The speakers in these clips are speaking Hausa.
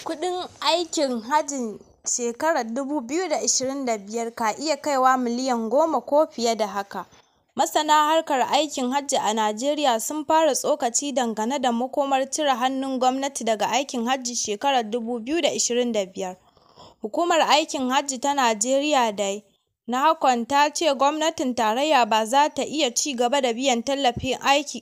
Kuɗin aikin hajjin shekarar 2025 ka iya kaiwa miliyan 10 ko fiye da haka. Masana harkar aikin hajji a Najeriya sun fara tsokaci dangane da makomar cire hannun gwamnati daga aikin hajjin shekarar 2025. Hukumar Aikin Hajji ta Najeriya dai, NAHCON, ta ce gwamnatin tarayya ba za ta iya ci gaba da biyan tallafin aikin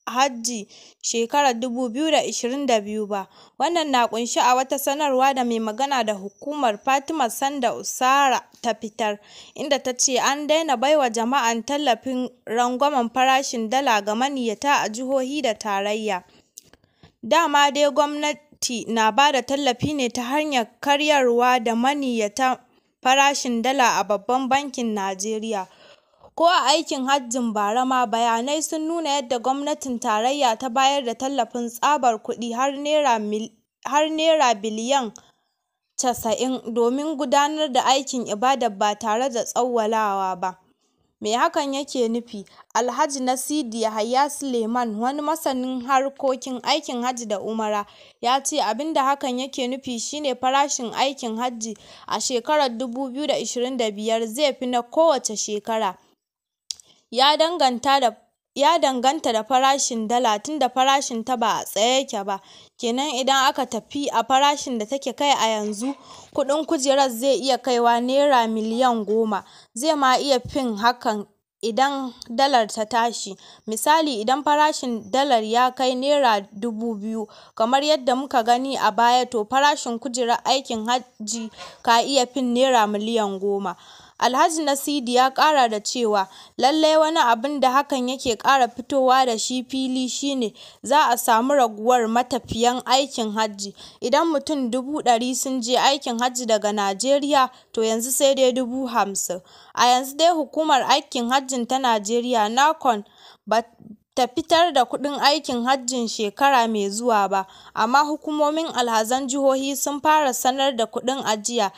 hajjin shekarar 2022 ba. Wannan na ƙunshe a wata sanarwa da mai magana da hukumar, Fatima Sanda Usara ta fitar, inda ta ce an daina baiwa jama'a tallafin rangwamen farashin dala ga maniyyata a jihohi da tarayya. Dama dai gwamnati na bada tallafi ne ta hanyar karyarwa da maniyyata farashin dala a Babban Bankin Najeriya. Ko a aikin hajjin bara ma, bayanai sun nuna yadda gwamnatin tarayya ta bayar da tallafin tsabar kuɗi har Naira biliyan 90 domin gudanar da aikin ibadar ba tare da tsawwala ba. Me hakan yake nufi? Alhaji Nasidi Yahaya Suleiman, wani masanin harkokin aikin hajji da umara, ya ce abin da hakan yake nufi shi ne farashin aikin hajji a shekarar 2025 zai fi na kowace shekara. Ya danganta da farashin dala tunda farashin ta ba a tsaye yake ba, kenan idan aka tafi a farashin da take kai a yanzu, kuɗin kujerar zai iya kaiwa Naira miliyan 10, zai ma iya fin hakan idan dalar ta tashi, misali idan farashin dalar ya kai Naira 2,000 kamar yadda muka gani a baya to farashin kujerar aikin hajji ka iya fin Naira miliyan 10. Alhaji Nasidi ya ƙara da cewa, lallai wani abin da hakan yake ƙara fitowa da shi fili shi ne, za a samu raguwar matafiyan aikin hajji, idan mutum 100,000 sun je aikin hajji daga Najeriya, to yanzu sai dai 50,000. A yanzu dai Hukumar Aikin Hajji ta Najeriya (NAHCON) ba ta fitar da kuɗin aikin hajjin shekara mai zuwa ba, amma hukumomin alhazan jihohi sun fara sanar da kuɗin ajiya,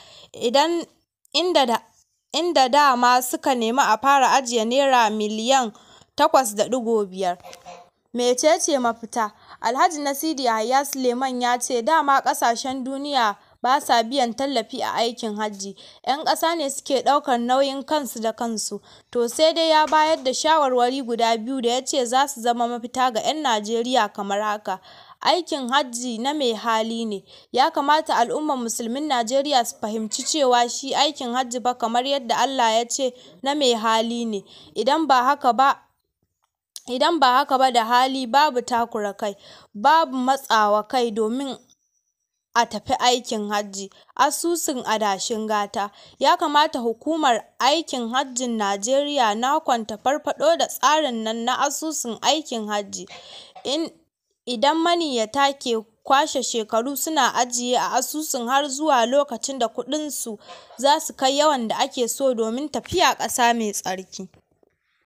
inda dama suka nemi a fara ajiye Naira miliyan 8.5. Mece ce mafita? Alhaji Nasidi Yahaya Suleiman ya ce dama ƙasashen duniya ba sa biyan tallafi a aikin hajji, 'yan ƙasa ne suke ɗaukar nauyin kansu da kansu. To sai dai ya bayar da shawarwari guda biyu da ya ce za su zama mafita ga 'yan Najeriya kamar haka: Aikin hajji na mai hali ne, ya kamata al'ummar musulmin Najeriya su fahimci cewa shi aikin hajji fa kamar yadda Allah ya ce na mai hali ne, idan ba haka ba da hali babu takura kai, babu matsawa kai domin a tafi aikin hajji. Asusun adashin gata: Ya kamata Hukumar Aikin Hajjin Najeriya (NAHCON) ta farfaɗo da tsarin nan na asusun aikin hajji, inda maniyyata ke kwashe shekaru suna ajiye a asusun har zuwa lokacin da kuɗinsu za su kai yawan da ake so domin tafiya ƙasa mai tsarki.